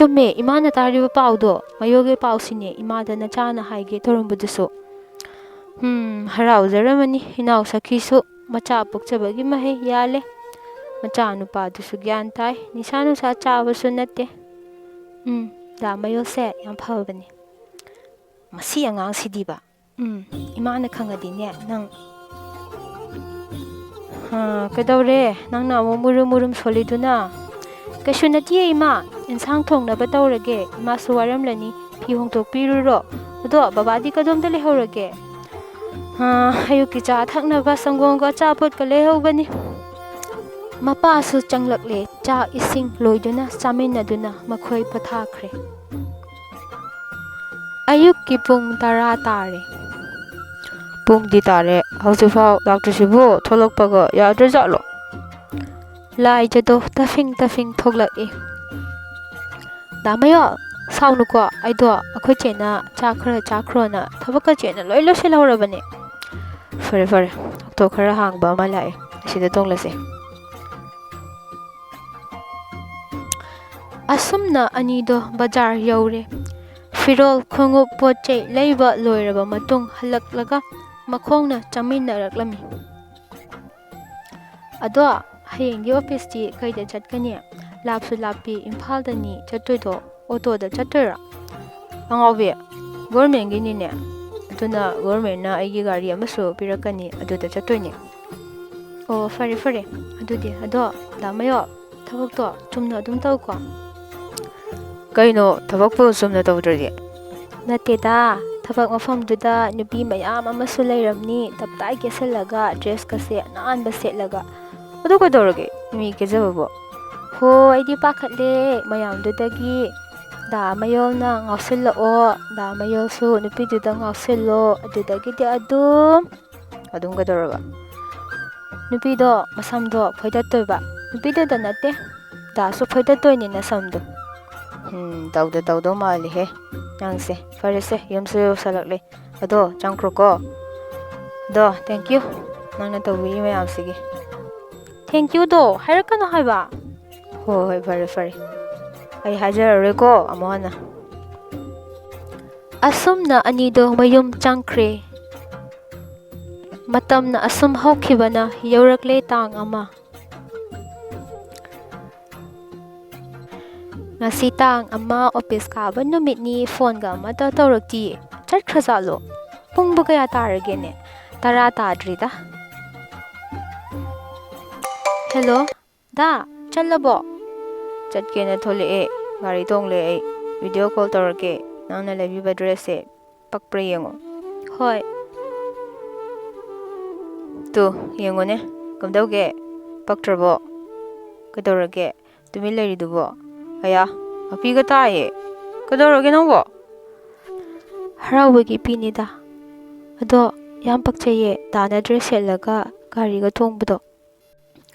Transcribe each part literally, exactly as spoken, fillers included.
ꯆꯨꯝꯃꯦ, ꯏꯃꯥꯅ ꯇꯥꯔꯤꯕ ꯄꯥꯎꯗꯣ, ꯃꯌꯣꯜꯒꯤ ꯄꯥꯎꯁꯤꯅꯦ ꯏꯃꯥꯗ ꯅꯆꯥꯅ ꯍꯥꯏꯒꯦ ꯇꯧꯔꯝꯕꯗꯨꯁꯨ꯫ ꯎꯝ, ꯍꯔꯥꯎꯖꯔꯝꯃꯅꯤ ꯏꯅꯥꯎ ꯁꯈꯤꯁꯨ꯫ ꯃꯆꯥ ꯄꯣꯛꯆꯕꯒꯤ ꯃꯍꯩ ꯌꯥꯜꯂꯦ꯫ ꯃꯆꯥ ꯅꯨꯄꯥꯗꯨꯁꯨ ꯒ꯭ꯌꯥꯟ ꯇꯥꯏ, ꯅꯤꯁꯥ ꯅꯨꯡꯁꯥ ꯆꯥꯕꯁꯨ ꯅꯠꯇꯦ꯫ ꯎꯝ, ꯗꯥ ꯃꯌꯣꯜꯁꯦ ꯌꯥꯝ ꯐꯕꯅꯦ꯫ ꯃꯁꯤ ꯑꯉꯥꯡꯁꯤꯗꯤꯕ꯫ ꯎꯝ, ꯏꯃꯥꯅ ꯈꯪꯉꯗꯤꯅꯦ ꯅꯪ꯫ ꯍꯥ, ꯀꯩꯗꯧꯔꯦ? ꯅꯪꯅ ꯑꯃꯨꯛ ꯃꯨꯔꯨꯝ ꯃꯨꯔꯨꯝ ꯁꯣꯜꯂꯤꯗꯨꯅ? ꯀꯩꯁꯨ ꯅꯠꯇꯤꯌꯦ ꯏꯃꯥ, ꯏꯟꯁꯥꯡ ꯊꯣꯡꯅꯕ ꯇꯧꯔꯒꯦ, ꯏꯃꯥꯁꯨ ꯋꯥꯔꯝꯂꯅꯤ, ꯐꯤ ꯍꯣꯡꯗꯣꯛꯄꯤꯔꯨꯔꯣ꯫ ꯑꯗꯣ ꯕꯕꯥꯗꯤ ꯀꯗꯣꯝꯗ ꯂꯩꯍꯧꯔꯒꯦ? ꯍꯥ, ꯑꯌꯨꯛꯀꯤ ꯆꯥ ꯊꯛꯅꯕ ꯁꯪꯒꯣꯝꯒ ꯑꯆꯥꯄꯣꯠꯀ ꯂꯩꯍꯧꯕꯅꯤ꯫ ꯃꯄꯥꯁꯨ ꯆꯪꯂꯛꯂꯦ, ꯆꯥꯛ ꯏꯁꯤꯡ ꯂꯣꯏꯗꯨꯅ ꯆꯥꯃꯤꯟꯅꯗꯨꯅ ꯃꯈꯣꯏ ꯄꯣꯊꯥꯈ꯭ꯔꯦ꯫ ꯑꯌꯨꯛꯀꯤ ꯄꯨꯡ ꯇꯔꯥ ꯇꯥꯔꯦ꯫ ꯄꯨꯡꯗꯤ ꯇꯥꯔꯦ, ꯍꯧꯖꯤꯛꯐꯥꯎ ꯂꯥꯛꯇ꯭ꯔꯤꯁꯤꯕꯨ ꯊꯣꯛꯂꯛꯄꯒ ꯌꯥꯗ꯭ꯔꯖꯥꯠꯂꯣ? ꯂꯥꯏꯖꯗꯣ ꯇꯐꯤꯡ ꯇꯐꯤꯡ ꯊꯣꯛꯂꯛꯏ꯫ ꯗꯥ ꯃꯌꯣꯜ, ꯁꯥꯎꯅꯨꯀꯣ, ꯑꯩꯗꯣ ꯑꯩꯈꯣꯏ ꯆꯦꯅ ꯆꯥꯛ ꯈꯔ ꯆꯥꯈ꯭ꯔꯣꯅ ꯊꯕꯛꯀ ꯆꯦꯅ ꯂꯣꯏ ꯂꯣꯏꯁꯤꯜꯍꯧꯔꯕꯅꯦ꯫ ꯐꯔꯦ ꯐꯔꯦ, ꯑꯣꯛꯇꯣ ꯈꯔ ꯍꯥꯡꯕ ꯑꯃ ꯂꯥꯛꯑꯦ, ꯑꯁꯤꯗ ꯇꯣꯡꯂꯁꯦ꯫ ꯑꯁꯨꯝꯅ ꯑꯅꯤꯗꯣ ꯕꯖꯥꯔ ꯌꯧꯔꯦ꯫ ꯐꯤꯔꯣꯜ, ꯈꯣꯡꯎꯞ, ꯄꯣꯠ ꯆꯩ ꯂꯩꯕ ꯂꯣꯏꯔꯕ ꯃꯇꯨꯡ ꯍꯜꯂꯛꯂꯒ ꯃꯈꯣꯡꯅ ꯆꯪꯃꯤꯟꯅꯔꯛꯂꯝꯃꯤ꯫ ꯑꯗꯣ ꯍꯌꯦꯡꯗꯤ ꯑꯣꯐꯤꯁꯇꯤ ꯀꯩꯗ ꯆꯠꯀꯅꯤ? ꯂꯥꯞꯁꯨ ꯂꯥꯞꯄꯤ, ꯏꯝꯐꯥꯜꯗꯅꯤ ꯆꯠꯇꯣꯏꯗꯣ, ꯑꯣꯇꯣꯗ ꯆꯠꯇꯣꯏꯔꯣ? ꯑꯉꯥꯎꯕꯤ, ꯒꯣꯔꯃꯦꯟꯒꯤꯅꯤꯅꯦ, ꯑꯗꯨꯅ ꯒꯣꯔꯃꯦꯟꯅ ꯑꯩꯒꯤ ꯒꯥꯔꯤ ꯑꯃꯁꯨ ꯄꯤꯔꯛꯀꯅꯤ, ꯑꯗꯨꯗ ꯆꯠꯇꯣꯏꯅꯦ꯫ ꯑꯣ, ꯐꯔꯦ ꯐꯔꯦ, ꯑꯗꯨꯗꯤ꯫ ꯑꯗꯣ ꯗꯥ ꯃꯌꯣꯜ, ꯊꯕꯛꯇꯣ ꯆꯨꯝꯅ ꯑꯗꯨꯝ ꯇꯧꯀꯣ꯫ ꯀꯩꯅꯣ, ꯊꯕꯛꯄꯨ ꯆꯨꯝꯅ ꯇꯧꯗ꯭ꯔꯗꯤ? ꯅꯠꯇꯦꯗ, ꯊꯕꯛ ꯃꯐꯝꯗꯨꯗ ꯅꯨꯄꯤ ꯃꯌꯥꯝ ꯑꯃꯁꯨ ꯂꯩꯔꯝꯅꯤ, ꯇꯞꯇꯥꯏ ꯀꯦꯁꯜꯂꯒ, ꯗ꯭ꯔꯦꯁꯀꯁꯦ ꯑꯅꯥꯟꯕ ꯁꯦꯠꯂꯒ꯫ ꯑꯗꯨ ꯀꯩꯗꯧꯔꯒꯦ, ꯃꯤ ꯀꯦꯖꯕꯕꯨ? ꯍꯣ, ꯑꯩꯗꯤ ꯄꯥꯈꯠꯂꯦ ꯃꯌꯥꯝꯗꯨꯗꯒꯤ꯫ ꯗꯥ ꯃꯌꯣꯜꯅ ꯉꯥꯎꯁꯤꯜꯂꯛꯑꯣ, ꯗꯥ ꯃꯌꯣꯜꯁꯨ ꯅꯨꯄꯤꯗꯨꯗ ꯉꯥꯎꯁꯤꯜꯂꯣ, ꯑꯗꯨꯗꯒꯤꯗꯤ ꯑꯗꯨꯝ ꯑꯗꯨꯝ ꯀꯩꯗꯧꯔꯕ? ꯅꯨꯄꯤꯗꯣ ꯃꯁꯝꯗꯣ ꯐꯣꯏꯗꯠꯇꯣꯏꯕ꯫ ꯅꯨꯄꯤꯗꯨꯗ ꯅꯠꯇꯦ, ꯗꯥꯁꯨ ꯐꯣꯏꯗꯠꯇꯣꯏꯅꯤ ꯅꯁꯝꯗꯣ꯫ ꯎꯝ, ꯇꯧꯗ ꯇꯧꯗꯧ ꯃꯥꯜꯂꯤꯍꯦ ꯅꯪꯁꯦ꯫ ꯐꯔꯦꯁꯦ, ꯌꯨꯝꯁꯨ ꯌꯧꯁꯜꯂꯛꯂꯦ꯫ ꯑꯗꯣ ꯆꯪꯈ꯭ꯔꯣꯀꯣ꯫ ꯑꯗꯣ thank you ꯅꯪꯅ ꯇꯧꯕꯤꯔꯤ ꯃꯌꯥꯝꯁꯤꯒꯤ꯫ Thank youꯗꯣ ꯍꯥꯏꯔꯛꯀꯅꯨ ꯍꯥꯏꯕ꯫ ꯍꯣꯏ ꯍꯣꯏ, ꯐꯔꯦ ꯐꯔꯦ꯫ ꯑꯩ ꯍꯥꯏꯖꯔꯔꯣꯏꯀꯣ ꯑꯃꯨꯛ ꯍꯟꯅ꯫ ꯑꯁꯨꯝꯅ ꯑꯅꯤꯗꯣ ꯃꯌꯨꯝ ꯆꯪꯈ꯭ꯔꯦ꯫ ꯃꯇꯝꯅ ꯑꯁꯨꯝ ꯍꯧꯈꯤꯕꯅ ꯌꯧꯔꯛꯂꯦ ꯇꯥꯡ ꯑꯃ꯫ ꯉꯁꯤ ꯇꯥꯡ ꯑꯃ ꯑꯣꯐꯤꯁ ꯀꯥꯕ ꯅꯨꯃꯤꯠꯅꯤ, ꯐꯣꯟꯒ ꯑꯃꯠꯇ ꯇꯧꯔꯛꯇꯤꯌꯦ꯫ ꯆꯠꯈ꯭ꯔꯖꯥꯠꯂꯣ? ꯄꯨꯡꯕꯨ ꯀꯌꯥ ꯇꯥꯔꯒꯦꯅꯦ? ꯇꯔꯥ ꯇꯥꯗ꯭ꯔꯤꯗ꯫ ꯍꯦꯜꯂꯣ, ꯗꯥ, ꯆꯠꯂꯕꯣ? ꯆꯠꯀꯦꯅ ꯊꯣꯛꯂꯛꯑꯦ꯫ ꯒꯥꯔꯤ ꯇꯣꯡꯂꯦ ꯑꯩ꯫ ꯚꯤꯗꯤꯑꯣ ꯀꯣꯜ ꯇꯧꯔꯛꯀꯦ꯫ ꯅꯪꯅ ꯂꯩꯕꯤꯕ ꯗ꯭ꯔꯦꯁꯁꯦ ꯄꯛꯄ꯭ꯔꯥ ꯌꯦꯡꯉꯣ꯫ ꯍꯣꯏ꯫ ꯇꯨ, ꯌꯦꯡꯉꯣꯅꯦ꯫ ꯀꯝꯗꯧꯒꯦ? ꯄꯛꯇ꯭ꯔꯕꯣ? ꯀꯩꯗꯧꯔꯒꯦ? ꯇꯨꯃꯤꯟ ꯂꯩꯔꯤꯗꯨꯕꯣ? ꯑꯌꯥ, ꯃꯄꯤꯒ ꯇꯥꯏꯌꯦ꯫ ꯀꯩꯗꯧꯔꯒꯦ ꯅꯪꯕꯣ? ꯍꯔꯥꯎꯕꯒꯤ ꯄꯤꯅꯤꯗ꯫ ꯑꯗꯣ ꯌꯥꯝ ꯄꯛꯆꯩꯌꯦ, ꯗꯥꯅ ꯗ꯭ꯔꯦꯁ ꯁꯦꯠꯂꯒ ꯒꯥꯔꯤꯒ ꯇꯣꯡꯕꯗꯣ꯫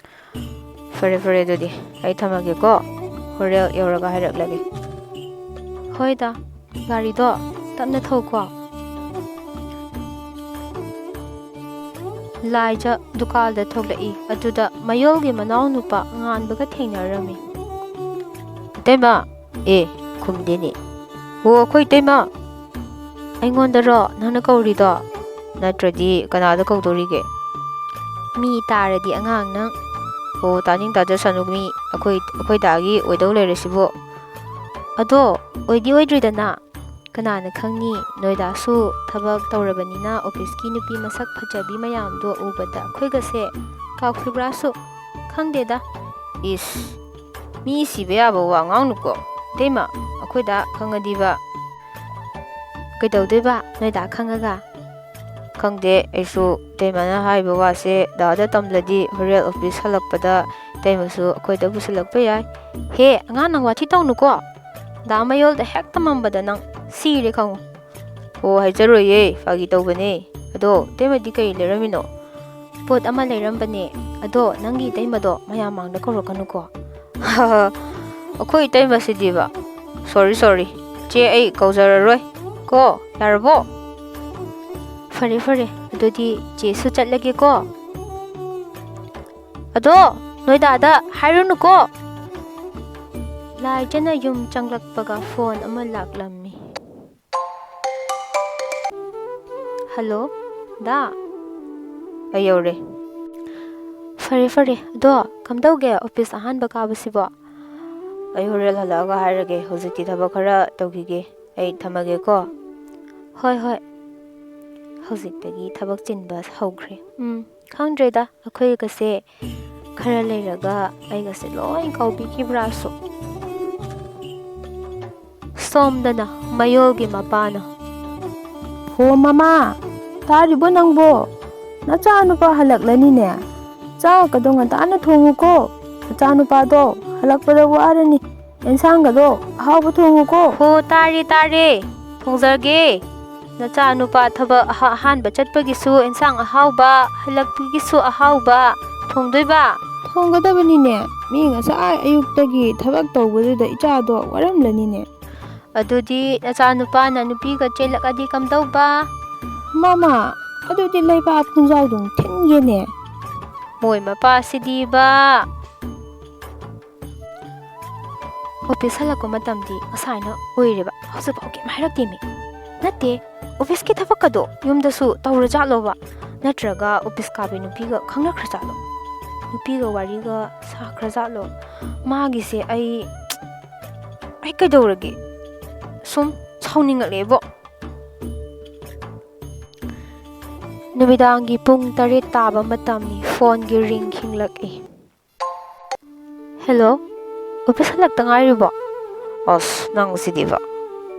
ꯐꯔꯦ, ꯐꯔꯦ, ꯑꯗꯨꯗꯤ ꯑꯩ ꯊꯝꯃꯒꯦꯀꯣ꯫ ꯍꯣꯔꯦꯟ ꯌꯧꯔꯒ ꯍꯥꯏꯔꯛꯂꯒꯦ꯫ ꯍꯣꯏꯗ, ꯒꯥꯔꯤꯗꯣ ꯇꯞꯅ ꯊꯧꯀꯣ꯫ ꯂꯥꯏꯖ ꯗꯨꯀꯥꯟꯗ ꯊꯣꯛꯂꯛꯏ꯫ ꯑꯗꯨꯗ ꯃꯌꯣꯜꯒꯤ ꯃꯅꯥꯎꯅꯨꯄꯥ ꯉꯥꯟꯕꯒ ꯊꯦꯡꯅꯔꯝꯃꯤ꯫ "ꯏꯇꯩꯃ!" "ꯑꯦ, ꯈꯨꯝꯗꯦꯅꯦ꯫ ꯑꯣ, ꯑꯩꯈꯣꯏ ꯏꯇꯩꯃ!" "ꯑꯩꯉꯣꯟꯗꯔꯣ ꯅꯪꯅ ꯀꯧꯔꯤꯗꯣ? ꯅꯠꯇ꯭ꯔꯗꯤ ꯀꯅꯥꯗ ꯀꯧꯗꯣꯔꯤꯒꯦ? ꯃꯤ ꯇꯥꯔꯗꯤ ꯑꯉꯥꯡ ꯅꯪ!" "ꯑꯣ, ꯇꯥꯅꯤꯡ ꯇꯥꯖꯁꯅꯨ, ꯃꯤ ꯑꯩꯈꯣꯏ, ꯑꯩꯈꯣꯏ ꯗꯥꯒꯤ ꯑꯣꯏꯗꯧ ꯂꯩꯔꯁꯤꯕꯨ!" "ꯑꯗꯣ ꯑꯣꯏꯗꯤ ꯑꯣꯏꯗ꯭ꯔꯤꯗꯅ꯫ ꯀꯅꯥꯅ ꯈꯪꯅꯤ, ꯅꯣꯏꯗꯥꯁꯨ ꯊꯕꯛ ꯇꯧꯔꯕꯅꯤꯅ ꯑꯣꯐꯤꯁꯀꯤ ꯅꯨꯄꯤ ꯃꯁꯛ ꯐꯖꯕꯤ ꯃꯌꯥꯝꯗꯣ ꯎꯕꯗ ꯑꯩꯈꯣꯏꯒꯁꯦ ꯀꯥꯎꯈꯤꯕ꯭ꯔꯥꯁꯨ ꯈꯪꯗꯦꯗ꯫" "ꯏꯁ, ꯃꯤ ꯁꯤꯕ ꯌꯥꯕ ꯋꯥ ꯉꯥꯡꯅꯨꯀꯣ, ꯏꯇꯩꯃ꯫ ꯑꯩꯈꯣꯏꯗ ꯈꯪꯉꯗꯤꯕ?" "ꯀꯩꯗꯧꯗꯣꯏꯕ, ꯅꯣꯏꯗ ꯈꯪꯉꯒ?" "ꯈꯪꯗꯦ ꯑꯩꯁꯨ, ꯏꯇꯩꯃꯅ ꯍꯥꯏꯕ ꯋꯥꯁꯦ ꯗꯥꯗ ꯇꯝꯂꯗꯤ ꯍꯣꯔꯦꯟ ꯑꯣꯐꯤꯁ ꯍꯜꯂꯛꯄꯗ ꯏꯇꯩꯃꯁꯨ ꯑꯩꯈꯣꯏꯗ ꯄꯨꯁꯤꯜꯂꯛꯄ ꯌꯥꯏ꯫" "ꯍꯦ, ꯑꯉꯥꯡ ꯅꯪ ꯋꯥꯊꯤ ꯇꯧꯅꯨꯀꯣ꯫ ꯗꯥ ꯃꯌꯣꯜꯗ ꯍꯦꯛ ꯇꯝꯃꯝꯕꯗ ꯅꯪ ꯁꯤꯔꯦ ꯈꯪꯉꯨ꯫" "ꯑꯣ, ꯍꯥꯏꯖꯔꯣꯏꯌꯦ, ꯐꯥꯒꯤ ꯇꯧꯕꯅꯦ꯫ ꯑꯗꯣ ꯏꯇꯩꯃꯗꯤ ꯀꯔꯤ ꯂꯩꯔꯝꯃꯤꯅꯣ?" "ꯄꯣꯠ ꯑꯃ ꯂꯩꯔꯝꯕꯅꯦ꯫ ꯑꯗꯣ ꯅꯪꯒꯤ ꯏꯇꯩꯃꯗꯣ ꯃꯌꯥꯝ ꯃꯥꯡꯗ ꯀꯧꯔꯛꯀꯅꯨꯀꯣ꯫" "ꯑꯩꯈꯣꯏ ꯏꯇꯩꯃꯁꯤꯗꯤꯕ꯫ ꯁꯣꯔꯤ, ꯁꯣꯔꯤ꯫ ꯆꯦ, ꯑꯩ ꯀꯧꯖꯔꯔꯣꯏ ꯀꯣ, ꯌꯥꯔꯕꯣ?" "ꯐꯔꯦ, ꯐꯔꯦ꯫ ꯑꯗꯨꯗꯤ ꯆꯦꯁꯨ ꯆꯠꯂꯒꯦꯀꯣ꯫ ꯑꯗꯣ ꯅꯣꯏ ꯗꯥꯗ ꯍꯥꯏꯔꯨꯅꯨꯀꯣ꯫" ꯂꯥꯏꯖꯅ ꯌꯨꯝ ꯆꯪꯂꯛꯄꯒ ꯐꯣꯟ ꯑꯃ ꯂꯥꯛꯂꯝꯃꯤ꯫ "ꯍꯜꯂꯣ, ꯗꯥ?" "ꯑꯩ ꯌꯧꯔꯦ꯫" "ꯐꯔꯦ, ꯐꯔꯦ꯫ ꯑꯗꯣ ꯀꯝꯗꯧꯒꯦ ꯑꯣꯐꯤꯁ ꯑꯍꯥꯟꯕ ꯀꯥꯕꯁꯤꯕꯣ?" "ꯑꯩ ꯍꯣꯔꯦꯟ ꯍꯜꯂꯛꯑꯒ ꯍꯥꯏꯔꯒꯦ꯫ ꯍꯧꯖꯤꯛꯇꯤ ꯊꯕꯛ ꯈꯔ ꯇꯧꯈꯤꯒꯦ꯫ ꯑꯩ ꯊꯝꯃꯒꯦꯀꯣ꯫" "ꯍꯣꯏ, ꯍꯣꯏ꯫" ꯍꯧꯖꯤꯛꯇꯒꯤ ꯊꯕꯛ ꯆꯤꯟꯕ ꯍꯧꯈ꯭ꯔꯦ꯫ ꯎꯝ, ꯈꯪꯗ꯭ꯔꯦꯗ, ꯑꯩꯈꯣꯏꯒꯁꯦ ꯈꯔ ꯂꯩꯔꯒ ꯑꯩꯒꯁꯦ ꯂꯣꯏ ꯀꯥꯎꯕꯤꯈꯤꯕ꯭ꯔꯥꯁꯨ꯫ ꯁꯣꯝꯗꯅ ꯃꯌꯣꯜꯒꯤ ꯃꯄꯥꯅ, "ꯍꯣ ꯃꯃꯥ, ꯇꯥꯔꯤꯕꯣ ꯅꯪꯕꯣ? ꯅꯆꯥꯅꯨꯄꯥ ꯍꯜꯂꯛꯂꯅꯤꯅꯦ꯫ ꯆꯥꯛꯀꯗꯣ ꯉꯟꯇꯥꯅ ꯊꯣꯡꯉꯨꯀꯣ꯫ ꯅꯆꯥꯅꯨꯄꯥꯗꯣ ꯍꯜꯂꯛꯄꯗ ꯋꯥꯔꯅꯤ꯫ ꯑꯦꯟꯁꯥꯡꯒꯗꯣ ꯑꯍꯥꯎꯕ ꯊꯣꯡꯉꯨꯀꯣ꯫" "ꯍꯣ, ꯇꯥꯔꯦ, ꯇꯥꯔꯦ꯫ ꯊꯣꯡꯖꯒꯦ꯫ ꯅꯆꯥꯅꯨꯄꯥ ꯊꯕꯛ ꯑꯍ-, ꯑꯍꯥꯟꯕ ꯆꯠꯄꯒꯤꯁꯨ ꯑꯦꯟꯁꯥꯡ ꯑꯍꯥꯎꯕ, ꯍꯜꯂꯛꯄꯒꯤꯁꯨ ꯑꯍꯥꯎꯕ ꯊꯣꯡꯗꯣꯏꯕ?" "ꯊꯣꯡꯒꯗꯕꯅꯤꯅꯦ꯫ ꯃꯤ ꯉꯁꯥꯏ ꯑꯌꯨꯛꯇꯒꯤ ꯊꯕꯛ ꯇꯧꯕꯗꯨꯗ ꯏꯆꯥꯗꯣ ꯋꯥꯔꯝꯂꯅꯤꯅꯦ꯫" "ꯑꯗꯨꯗꯤ ꯅꯆꯥꯅꯨꯄꯥꯅ ꯅꯨꯄꯤꯒ ꯆꯦꯜꯂꯛꯑꯗꯤ ꯀꯝꯗꯧꯕ?" "ꯃꯃꯥ, ꯑꯗꯨꯗꯤ ꯂꯩꯕꯥꯛ ꯄꯨꯡꯖꯥꯎꯗꯨꯝ ꯊꯤꯟꯒꯦꯅꯦ꯫" "ꯃꯣꯏ ꯃꯄꯥꯁꯤꯗꯤꯕ!" ꯑꯣꯐꯤꯁ ꯍꯜꯂꯛꯄ ꯃꯇꯝꯗꯤ ꯉꯁꯥꯏꯅ ꯑꯣꯏꯔꯦꯕ, ꯍꯧꯖꯤꯛꯐꯥꯎ ꯀꯩꯝ ꯍꯥꯏꯔꯛꯇꯦꯃꯤ꯫ ꯅꯠꯇꯦ, ꯑꯣꯐꯤꯁꯀꯤ ꯊꯕꯛꯀꯗꯣ ꯌꯨꯝꯗꯁꯨ ꯇꯧꯔꯖꯥꯠꯂꯣꯕ? ꯅꯠꯇ꯭ꯔꯒ ꯑꯣꯐꯤꯁ ꯀꯥꯕꯤ ꯅꯨꯄꯤꯒ ꯈꯪꯅꯈ꯭ꯔꯖꯥꯠꯂꯣ? ꯅꯨꯄꯤꯒ ꯋꯥꯔꯤꯒ ꯁꯥꯈ꯭ꯔꯖꯥꯠꯂꯣ? ꯃꯥꯒꯤꯁꯦ ꯑꯩ, ꯑꯩ ꯀꯩꯗꯧꯔꯒꯦ? ꯁꯨꯝ ꯁꯥꯎꯅꯤꯡꯉꯛꯂꯦꯕꯣ꯫ ꯅꯨꯃꯤꯗꯥꯡꯒꯤ ꯄꯨꯡ ꯇꯔꯦꯠ ꯇꯥꯕ ꯃꯇꯝꯅꯤ, ꯐꯣꯟꯒꯤ ꯔꯤꯡ ꯈꯤꯡꯂꯛꯏ꯫ "ꯍꯦꯜꯂꯣ, ꯑꯣꯐꯤꯁ ꯍꯜꯂꯛꯇ ꯉꯥꯏꯔꯤꯕꯣ? ꯑꯁ, ꯅꯪꯁꯤꯗꯤꯕ,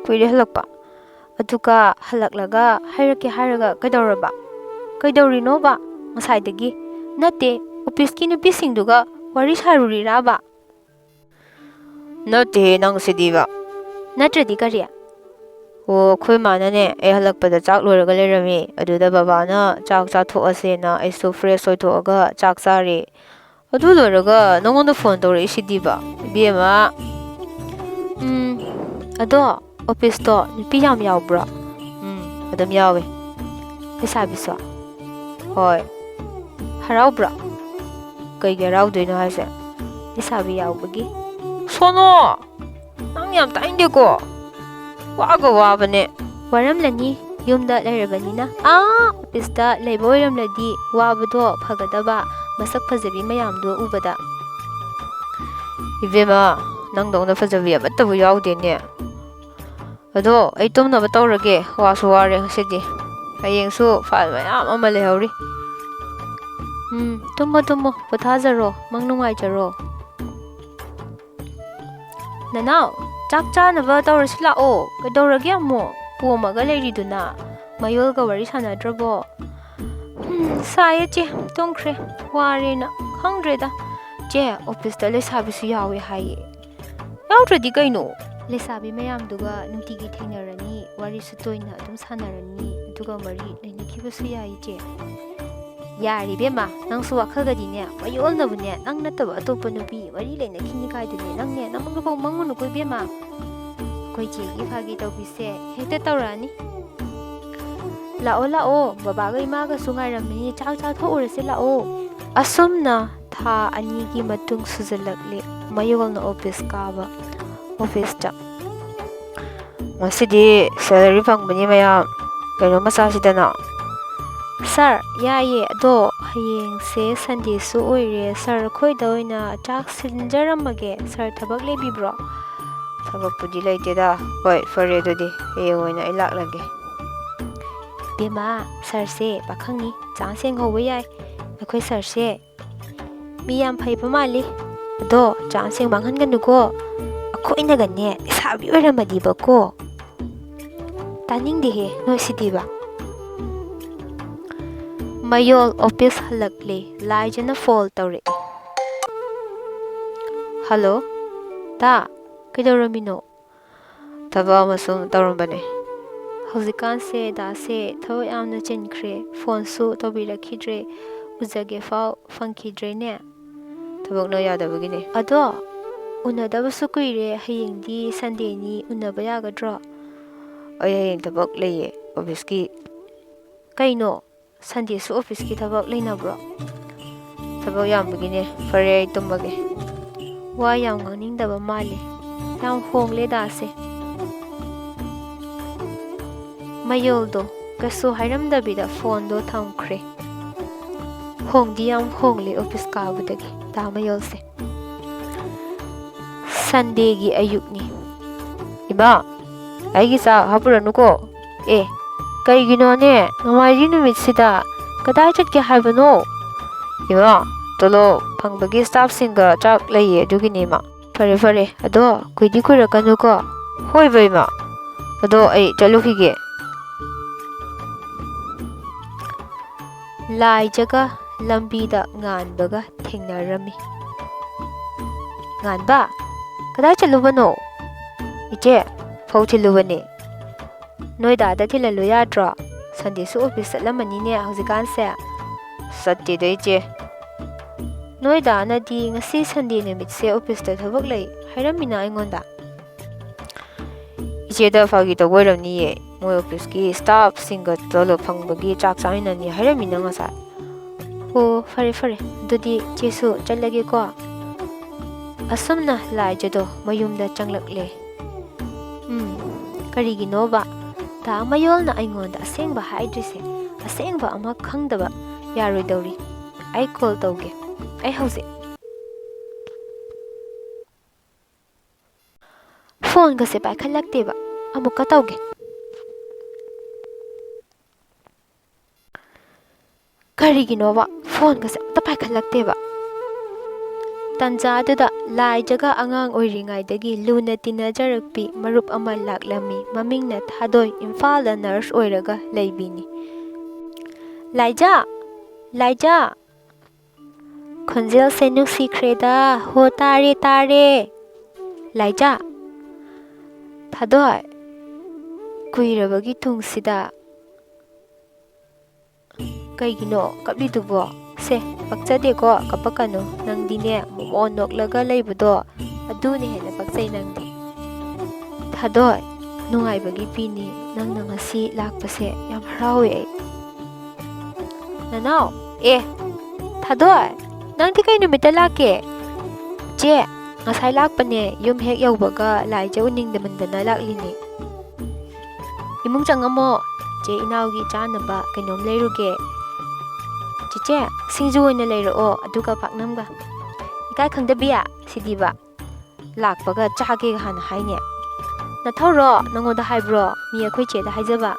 ꯀꯨꯏꯔꯦ ꯍꯜꯂꯛꯄ꯫ ꯑꯗꯨꯒ ꯍꯜꯂꯛꯂꯒ ꯍꯥꯏꯔꯛꯀꯦ ꯍꯥꯏꯔꯒ ꯀꯩꯗꯧꯔꯕ? ꯀꯩꯗꯧꯔꯤꯅꯣꯕ ꯉꯁꯥꯏꯗꯒꯤ? ꯅꯠꯇꯦ, ꯑꯣꯐꯤꯁꯀꯤ ꯅꯨꯄꯤꯁꯤꯡꯗꯨꯒ ꯋꯥꯔꯤ ꯁꯥꯔꯨꯔꯤꯔꯕ?" "ꯅꯠꯇꯦꯍꯦ, ꯅꯪꯁꯤꯗꯤꯕ꯫" "ꯅꯠꯇ꯭ꯔꯗꯤ ꯀꯔꯤ?" "ꯑꯣ, ꯑꯩꯈꯣꯏ ꯃꯥꯅꯅꯦ, ꯑꯩ ꯍꯜꯂꯛꯄꯗ ꯆꯥꯛ ꯂꯣꯏꯔꯒ ꯂꯩꯔꯝꯃꯤ꯫ ꯑꯗꯨꯗ ꯕꯕꯥꯅ ꯆꯥꯛ ꯆꯥꯊꯣꯛꯑꯁꯦꯅ ꯑꯩꯁꯨ ꯐ꯭ꯔꯦꯁ ꯑꯣꯏꯊꯣꯛꯑꯒ ꯆꯥꯛ ꯆꯥꯔꯦ꯫ ꯑꯗꯨ ꯂꯣꯏꯔꯒ ꯅꯪꯉꯣꯟꯗ ꯐꯣꯟ ꯇꯧꯔꯛꯏꯁꯤꯗꯤꯕ, ꯏꯕꯦꯝꯃ꯫" "ꯎꯝ, ꯑꯗꯣ ꯑꯣꯐꯤꯁꯇꯣ ꯅꯨꯄꯤ ꯌꯥꯝ ꯌꯥꯎꯕ꯭ꯔꯣ?" "ꯎꯝ, ꯑꯗꯨꯝ ꯌꯥꯎꯋꯦ꯫" "ꯂꯩꯁꯥꯕꯤꯁꯨ?" "ꯍꯣꯏ꯫" "ꯍꯔꯥꯎꯕ꯭ꯔꯣ?" "ꯀꯩꯒꯤ ꯍꯔꯥꯎꯗꯣꯏꯅꯣ ꯍꯥꯏꯁꯦ?" "ꯂꯩꯁꯥꯕꯤ ꯌꯥꯎꯕꯒꯤ?" ꯁꯣꯅꯣ! ꯅꯪ ꯌꯥꯝ ꯇꯥꯅꯤꯡꯗꯦꯀꯣ꯫ ꯋꯥꯒ ꯋꯥꯕꯅꯦ꯫ ꯋꯥꯔꯝꯂꯅꯤ, ꯌꯨꯝꯗ ꯂꯩꯔꯕꯅꯤꯅ꯫ ꯑꯥ, ꯑꯣꯐꯤꯁꯇ ꯂꯩꯕ ꯑꯣꯏꯔꯝꯂꯗꯤ ꯋꯥꯕꯗꯣ ꯐꯒꯗꯕ, ꯃꯁꯛ ꯐꯖꯕꯤ ꯃꯌꯥꯝꯗꯣ ꯎꯕꯗ꯫ ꯏꯕꯦꯝꯃ, ꯅꯪꯗꯧꯅ ꯐꯖꯕꯤ ꯑꯃꯠꯇꯕꯨ ꯌꯥꯎꯗꯦꯅꯦ꯫ ꯑꯗꯣ ꯑꯩ ꯇꯨꯝꯅꯕ ꯇꯧꯔꯒꯦ, ꯋꯥꯁꯨ ꯋꯥꯔꯦ ꯉꯁꯤꯗꯤ꯫ ꯍꯌꯦꯡꯁꯨ ꯐꯥꯏꯜ ꯃꯌꯥꯝ ꯑꯃ ꯂꯩꯍꯧꯔꯤ꯫ ꯎꯝ, ꯇꯨꯝꯃꯣ, ꯇꯨꯝꯃꯣ, ꯄꯣꯊꯥꯖꯔꯣ, ꯃꯪ ꯅꯨꯡꯉꯥꯏꯖꯔꯣ꯫ ꯅꯅꯥꯎ, ꯆꯥꯛ ꯆꯥꯅꯕ ꯇꯧꯔꯁꯤ ꯂꯥꯛꯑꯣ꯫ ꯀꯩꯗꯧꯔꯒꯦ ꯑꯃꯨꯛ? ꯄꯣꯝꯃꯒ ꯂꯩꯔꯤꯗꯨꯅ? ꯃꯌꯣꯜꯒ ꯋꯥꯔꯤ ꯁꯥꯟꯅꯗ꯭ꯔꯕꯣ? ꯍꯨꯝ, ꯁꯥꯏꯌꯦ ꯆꯦ, ꯇꯨꯝꯈ꯭ꯔꯦ꯫ ꯋꯥꯔꯦꯅ꯫ ꯈꯪꯗ꯭ꯔꯦꯗ꯫ ꯆꯦ, ꯑꯣꯐꯤꯁꯇ ꯂꯩꯁꯥꯕꯤꯁꯨ ꯌꯥꯎꯋꯦ ꯍꯥꯏꯌꯦ꯫ ꯌꯥꯎꯗ꯭ꯔꯗꯤ ꯀꯩꯅꯣ? ꯂꯩꯁꯥꯕꯤ ꯃꯌꯥꯝꯗꯨꯒ ꯅꯨꯡꯇꯤꯒꯤ ꯊꯦꯡꯅꯔꯅꯤ, ꯋꯥꯔꯤꯁꯨ ꯇꯣꯏꯅ ꯑꯗꯨꯝ ꯁꯥꯟꯅꯔꯅꯤ, ꯑꯗꯨꯒ ꯃꯔꯤ ꯂꯩꯅꯈꯤꯕꯁꯨ ꯌꯥꯏ ꯏꯆꯦ꯫ ꯌꯥꯔꯦ ꯏꯕꯦꯝꯃ, ꯅꯪꯁꯨ ꯋꯥꯈꯜꯒꯗꯤꯅꯦ, ꯃꯌꯣꯜꯅꯕꯨꯅꯦ ꯅꯪ ꯅꯠꯇꯕ ꯑꯇꯣꯞꯄ ꯅꯨꯄꯤ ꯃꯔꯤ ꯂꯩꯅꯈꯤꯅꯤ ꯀꯥꯏꯗꯨꯅꯦ, ꯅꯪꯅꯦ ꯅꯃꯪꯗꯐꯥꯎ ꯃꯪꯉꯨꯅꯨꯀꯣ ꯏꯕꯦꯝꯃ꯫ ꯑꯩꯈꯣꯏ ꯆꯦꯒꯤ ꯐꯥꯒꯤ ꯇꯧꯕꯤꯁꯦ ꯍꯦꯛꯇ ꯇꯧꯔꯛꯑꯅꯤ꯫ ꯂꯥꯛꯑꯣ ꯂꯥꯛꯑꯣ, ꯕꯕꯥꯒ ꯏꯃꯥꯒꯁꯨ ꯉꯥꯏꯔꯝꯃꯤꯅꯤ, ꯆꯥꯛ ꯆꯥꯊꯣꯛꯎꯔꯁꯤ ꯂꯥꯛꯑꯣ꯫ ꯑꯁꯨꯝꯅ ꯊꯥ ꯑꯅꯤꯒꯤ ꯃꯇꯨꯡ ꯁꯨꯖꯜꯂꯛꯂꯦ ꯃꯌꯣꯜꯅ ꯑꯣꯐꯤꯁ ꯀꯥꯕ꯫ ꯑꯣꯐꯤꯁꯇ꯫ ꯉꯁꯤꯗꯤ ꯁꯦꯂꯔꯤ ꯐꯪꯕꯅꯤ ꯃꯌꯥꯝ, ꯀꯩꯅꯣꯝꯃ ꯆꯥꯁꯤꯗꯅ꯫ ꯁꯥꯔ, ꯌꯥꯏꯌꯦ, ꯑꯗꯣ ꯍꯌꯦꯡꯁꯦ ꯁꯟꯗꯦꯁꯨ ꯑꯣꯏꯔꯦ, ꯁꯥꯔ ꯑꯩꯈꯣꯏꯗ ꯑꯣꯏꯅ ꯆꯥꯛ ꯁꯤꯟꯖꯔꯝꯃꯒꯦ, ꯁꯥꯔ ꯊꯕꯛ ꯂꯩꯕꯤꯕ꯭ꯔꯣ? ꯊꯕꯛꯄꯨꯗꯤ ꯂꯩꯇꯦꯗ꯫ ꯍꯣꯏ, ꯐꯔꯦ ꯑꯗꯨꯗꯤ, ꯍꯌꯦꯡ ꯑꯣꯏꯅ ꯑꯩ ꯂꯥꯛꯂꯒꯦ꯫ ꯕꯦꯝꯃ, ꯁꯥꯔꯁꯦ ꯄꯥꯈꯪꯅꯤ, ꯆꯥꯡ ꯁꯦꯡꯍꯧꯕ ꯌꯥꯏ, ꯑꯩꯈꯣꯏ ꯁꯥꯔꯁꯦ ꯃꯤ ꯌꯥꯝ ꯐꯩꯕ ꯃꯥꯜꯂꯤ꯫ ꯑꯗꯣ ꯆꯥꯟꯁ ꯍꯦꯛ ꯃꯥꯡꯍꯟꯒꯅꯨꯀꯣ꯫ ꯑꯩꯈꯣꯏꯅꯒꯅꯦ ꯂꯩꯁꯥꯕꯤ ꯑꯣꯏꯔꯝꯃꯗꯤꯕꯀꯣ꯫ ꯇꯥꯅꯤꯡꯗꯦꯍꯦ ꯅꯣꯏꯁꯤꯗꯤꯕ꯫ ꯃꯌꯣꯜ ꯑꯣꯐꯤꯁ ꯍꯜꯂꯛꯂꯦ꯫ ꯂꯥꯏꯖꯅ ꯐꯣꯟ ꯇꯧꯔꯛꯑꯦ꯫ ꯍꯜꯂꯣ, ꯗꯥ, ꯀꯩꯗꯧꯔꯝꯃꯤꯅꯣ? ꯊꯕꯛ ꯑꯃ ꯁꯨꯝ ꯇꯧꯔꯝꯕꯅꯦ꯫ ꯍꯧꯖꯤꯛꯀꯥꯟꯁꯦ ꯗꯥꯁꯦ ꯊꯕꯛ ꯌꯥꯝꯅ ꯆꯤꯟꯈ꯭ꯔꯦ, ꯐꯣꯟꯁꯨ ꯇꯧꯕꯤꯔꯛꯈꯤꯗ꯭ꯔꯦ, ꯎꯖꯒꯦ ꯐꯥꯎ ꯐꯪꯈꯤꯗ꯭ꯔꯦꯅꯦ꯫ ꯊꯕꯛꯅ ꯌꯥꯗꯕꯒꯤꯅꯦ꯫ ꯑꯗꯣ ꯎꯅꯗꯕꯁꯨ ꯀꯨꯏꯔꯦ, ꯍꯌꯦꯡꯗꯤ ꯁꯟꯗꯦꯅꯤ, ꯎꯅꯕ ꯌꯥꯒꯗ꯭ꯔꯣ? ꯑꯩ ꯍꯌꯦꯡ ꯊꯕꯛ ꯂꯩꯌꯦ ꯑꯣꯐꯤꯁꯀꯤ꯫ ꯀꯩꯅꯣ? ꯁꯟꯗꯦꯁꯨ ꯑꯣꯐꯤꯁꯀꯤ ꯊꯕꯛ ꯂꯩꯅꯕ꯭ꯔꯣ? ꯊꯕꯛ ꯌꯥꯝꯕꯒꯤꯅꯦ꯫ ꯐꯔꯦ, ꯑꯩ ꯇꯨꯝꯃꯒꯦ꯫ ꯋꯥ ꯌꯥꯝ ꯉꯥꯡꯅꯤꯡꯗꯕ ꯃꯥꯜꯂꯦ꯫ ꯌꯥꯝ ꯍꯣꯡꯂꯦ ꯗꯥꯁꯦ꯫ ꯃꯌꯣꯜꯗꯣ ꯀꯩꯁꯨ ꯍꯥꯏꯔꯝꯗꯕꯤꯗ ꯐꯣꯟꯗꯣ ꯊꯝꯈ꯭ꯔꯦ꯫ ꯍꯣꯡꯗꯤ ꯌꯥꯝ ꯍꯣꯡꯂꯦ ꯑꯣꯐꯤꯁ ꯀꯥꯕꯗꯒꯤ ꯗꯥ ꯃꯌꯣꯜꯁꯦ꯫ ꯁꯟꯗꯦꯒꯤ ꯑꯌꯨꯛꯅꯤ꯫ "ꯏꯃꯥ, ꯑꯩꯒꯤ ꯆꯥꯛ ꯍꯥꯞꯄꯨꯔꯅꯨꯀꯣ꯫" "ꯑꯦ, ꯀꯩꯒꯤꯅꯣꯅꯦ? ꯅꯣꯡꯃꯥꯏꯖꯤꯡ ꯅꯨꯃꯤꯠꯁꯤꯗ ꯀꯗꯥꯏ ꯆꯠꯀꯦ ꯍꯥꯏꯕꯅꯣ?" "ꯏꯃꯥ, ꯇꯣꯂꯣꯞ ꯐꯪꯕꯒꯤ ꯁ꯭ꯇꯥꯐꯁꯤꯡꯒ ꯆꯥꯛ ꯂꯩꯌꯦ, ꯑꯗꯨꯒꯤꯅꯦ, ꯏꯃꯥ꯫" "ꯐꯔꯦ, ꯐꯔꯦ꯫ ꯑꯗꯣ ꯀꯨꯏꯗꯤ ꯀꯨꯏꯔꯛꯀꯅꯨꯀꯣ꯫" "ꯍꯣꯏ, ꯕꯦꯝꯃ꯫ ꯑꯗꯣ ꯑꯩ ꯆꯠꯂꯨꯈꯤꯒꯦ꯫" ꯂꯥꯏꯖꯒ ꯂꯝꯕꯤꯗ ꯉꯥꯟꯕꯒ ꯊꯦꯡꯅꯔꯝꯃꯤ꯫ "ꯉꯥꯟꯕ, ꯀꯗꯥꯏ ꯆꯠꯂꯨꯕꯅꯣ?" "ꯏꯆꯦ, ꯐꯧ ꯊꯤꯜꯂꯨꯕꯅꯦ꯫" "ꯅꯣꯏ ꯗꯥꯗ ꯊꯤꯜꯍꯜꯂꯨ ꯌꯥꯗ꯭ꯔꯣ? ꯁꯟꯗꯦꯁꯨ ꯑꯣꯐꯤꯁ ꯆꯠꯂꯝꯃꯅꯤꯅꯦ ꯍꯧꯖꯤꯛꯀꯥꯟꯁꯦ꯫" "ꯆꯠꯇꯦꯗ, ꯏꯆꯦ꯫" "ꯅꯣꯏ ꯗꯥꯅꯗꯤ ꯉꯁꯤ ꯁꯟꯗꯦ ꯅꯨꯃꯤꯠꯁꯦ ꯑꯣꯐꯤꯁꯇ ꯊꯕꯛ ꯂꯩ ꯍꯥꯏꯔꯝꯃꯤꯅ ꯑꯩꯉꯣꯟꯗ꯫" "ꯏꯆꯦꯗ ꯐꯥꯒꯤ ꯇꯧꯕ ꯑꯣꯏꯔꯝꯅꯤꯌꯦ꯫ ꯃꯣꯏ ꯑꯣꯐꯤꯁꯀꯤ ꯁ꯭ꯇꯥꯐꯁꯤꯡꯒ ꯇꯣꯂꯣꯞ ꯐꯪꯕꯒꯤ ꯆꯥꯛ ꯆꯥꯃꯤꯟꯅꯅꯤ ꯍꯥꯏꯔꯝꯃꯤꯅ ꯉꯁꯥꯏ꯫" "ꯑꯣ, ꯐꯔꯦ, ꯐꯔꯦ꯫ ꯑꯗꯨꯗꯤ ꯏꯆꯦꯁꯨ ꯆꯠꯂꯒꯦꯀꯣ꯫" ꯑꯁꯨꯝꯅ ꯂꯥꯏꯖꯗꯣ ꯃꯌꯨꯝꯗ ꯆꯪꯂꯛꯂꯦ꯫ ꯎꯝ, ꯀꯔꯤꯒꯤꯅꯣꯕ ꯗꯥ ꯃꯌꯣꯜꯅ ꯑꯩꯉꯣꯟꯗ ꯑꯁꯦꯡꯕ ꯍꯥꯏꯗ꯭ꯔꯤꯁꯦ? ꯑꯁꯦꯡꯕ ꯑꯃ ꯈꯪꯗꯕ ꯌꯥꯔꯣꯏꯗꯧꯔꯤ꯫ ꯑꯩ ꯀꯣꯜ ꯇꯧꯒꯦ꯫ ꯑꯩ ꯍꯧꯖꯤꯛ꯫ ꯐꯣꯟꯒꯁꯦ ꯄꯥꯏꯈꯠꯂꯛꯇꯦꯕ꯫ ꯑꯃꯨꯛꯀ ꯇꯧꯒꯦ꯫ ꯀꯔꯤꯒꯤꯅꯣꯕ ꯐꯣꯟꯒꯁꯦ ꯑꯝꯇ ꯄꯥꯏꯈꯠꯂꯛꯇꯦꯕ? ꯇꯟꯖꯥꯗꯨꯗ ꯂꯥꯏꯖꯒ ꯑꯉꯥꯡ ꯑꯣꯏꯔꯤꯉꯩꯗꯒꯤ ꯂꯨꯅ ꯇꯤꯟꯅꯖꯔꯛꯄꯤ ꯃꯔꯨꯞ ꯑꯃ ꯂꯥꯛꯂꯝꯃꯤ꯫ ꯃꯃꯤꯡꯅ ꯊꯥꯗꯣꯏ, ꯏꯝꯐꯥꯜꯗ ꯅꯔꯁ ꯑꯣꯏꯔꯒ ꯂꯩꯕꯤꯅꯤ꯫ "ꯂꯥꯏꯖꯥ! ꯂꯥꯏꯖꯥ!" ꯈꯣꯟꯖꯦꯜꯁꯦ ꯅꯨꯡꯁꯤꯈ꯭ꯔꯦꯗ꯫ "ꯍꯣ, ꯇꯥꯔꯦ, ꯇꯥꯔꯦ꯫ ꯂꯥꯏꯖꯥ!" "ꯊꯥꯗꯣꯏ, ꯀꯨꯏꯔꯕꯒꯤ ꯇꯨꯡꯁꯤꯗ꯫ ꯀꯩꯒꯤꯅꯣ ꯀꯞꯂꯤꯗꯨꯕꯣ? ꯁꯦ, ꯄꯛꯆꯗꯦꯀꯣ, ꯀꯞꯄꯛꯀꯅꯨ꯫ ꯅꯪꯗꯤꯅꯦ, ꯃꯣꯃꯣꯟ ꯅꯣꯛꯂꯒ ꯂꯩꯕꯗꯣ, ꯑꯗꯨꯅ ꯍꯦꯟꯅ ꯄꯛꯆꯩ ꯅꯪꯗꯤ꯫" "ꯊꯥꯗꯣꯏ, ꯅꯨꯡꯉꯥꯏꯕꯒꯤ ꯄꯤꯅꯤ, ꯅꯪꯅ ꯉꯁꯤ ꯂꯥꯛꯄꯁꯦ ꯌꯥꯝ ꯍꯔꯥꯎꯋꯦ ꯑꯩ꯫" "ꯅꯅꯥꯎ, ꯑꯦ, ꯊꯥꯗꯣꯏ, ꯅꯪꯗꯤ ꯀꯩ ꯅꯨꯃꯤꯠꯇ ꯂꯥꯛꯀꯦ?" "ꯆꯦ, ꯉꯁꯥꯏ ꯂꯥꯛꯄꯅꯦ, ꯌꯨꯝ ꯍꯦꯛ ꯌꯧꯕꯒ ꯂꯥꯏꯖ ꯎꯅꯤꯡꯗꯃꯟꯗꯅ ꯂꯥꯛꯂꯤꯅꯦ꯫ ꯏꯃꯨꯡ ꯆꯪꯉꯝꯃꯣ, ꯆꯦ ꯏꯅꯥꯎꯒꯤ ꯆꯥꯅꯕ ꯀꯩꯅꯣꯝ ꯂꯩꯔꯨꯒꯦ꯫ ꯆꯦꯆꯦ, ꯁꯤꯡꯖꯨ ꯑꯣꯏꯅ ꯂꯩꯔꯛꯑꯣ, ꯑꯗꯨꯒ ꯄꯥꯛꯅꯝꯒ꯫ ꯏꯀꯥꯏ ꯈꯪꯗꯕꯤ, ꯁꯤꯗꯤꯕ꯫ ꯂꯥꯛꯄꯒ ꯆꯥꯒꯦꯒ ꯍꯥꯟꯅ ꯍꯥꯏꯅꯦ꯫ ꯅꯊꯧꯔꯣ? ꯅꯉꯣꯟꯗ ꯍꯥꯏꯕ꯭ꯔꯣ? ꯃꯤ ꯑꯩꯈꯣꯏ ꯆꯦꯗ ꯍꯥꯏꯖꯕ꯫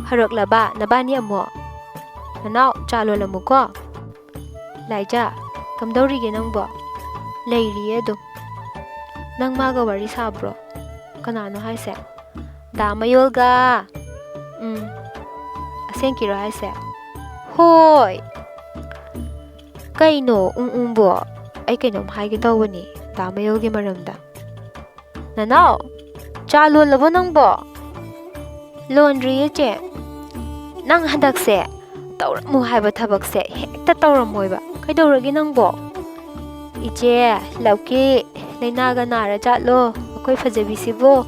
ꯍꯧꯔꯛꯂꯕ ꯅꯕꯥꯅꯤ ꯑꯃꯨꯛ? ꯅꯅꯥꯎ, ꯆꯥ ꯂꯣꯜꯂꯝꯃꯨꯀꯣ꯫ ꯂꯥꯏꯖꯥ, ꯀꯝꯗꯧꯔꯤꯒꯦ ꯅꯪꯕꯣ? ꯂꯩꯔꯤꯌꯦ ꯑꯗꯨꯝ꯫ ꯅꯪ ꯃꯥꯒ ꯋꯥꯔꯤ ꯁꯥꯕ꯭ꯔꯣ? ꯀꯅꯥꯅꯣ ꯍꯥꯏꯁꯦ? ꯗꯥ ꯃꯌꯣꯜꯒ? ꯎꯝ꯫ ꯑꯁꯦꯡꯀꯤꯔꯣ ꯍꯥꯏꯁꯦ? ꯍꯣꯏ꯫ ꯀꯩꯅꯣ ꯎꯪ ꯎꯪꯕꯣ? ꯑꯩ ꯀꯩꯅꯣꯝ ꯍꯥꯏꯒꯦ ꯇꯧꯕꯅꯤ ꯗꯥ ꯃꯌꯣꯜꯒꯤ ꯃꯔꯝꯗ꯫ ꯅꯅꯥꯎ, ꯆꯥ ꯂꯣꯜꯂꯕꯣ ꯅꯪꯕꯣ? ꯂꯣꯟꯗ꯭ꯔꯤꯌꯦ ꯆꯦ꯫ ꯅꯪ ꯍꯟꯗꯛꯁꯦ ꯇꯧꯔꯝꯃꯨ ꯍꯥꯏꯕ ꯊꯕꯛꯁꯦ ꯍꯦꯛꯇ ꯇꯧꯔꯝꯃꯣꯏꯕ꯫ ꯀꯩꯗꯧꯔꯒꯦ ꯅꯪꯕꯣ? ꯏꯆꯦ, ꯂꯧꯀꯤ ꯂꯥꯏꯅꯥꯒ ꯅꯥꯔ ꯖꯥꯠꯂꯣ ꯑꯩꯈꯣꯏ ꯐꯖꯕꯤꯁꯤꯕꯣ?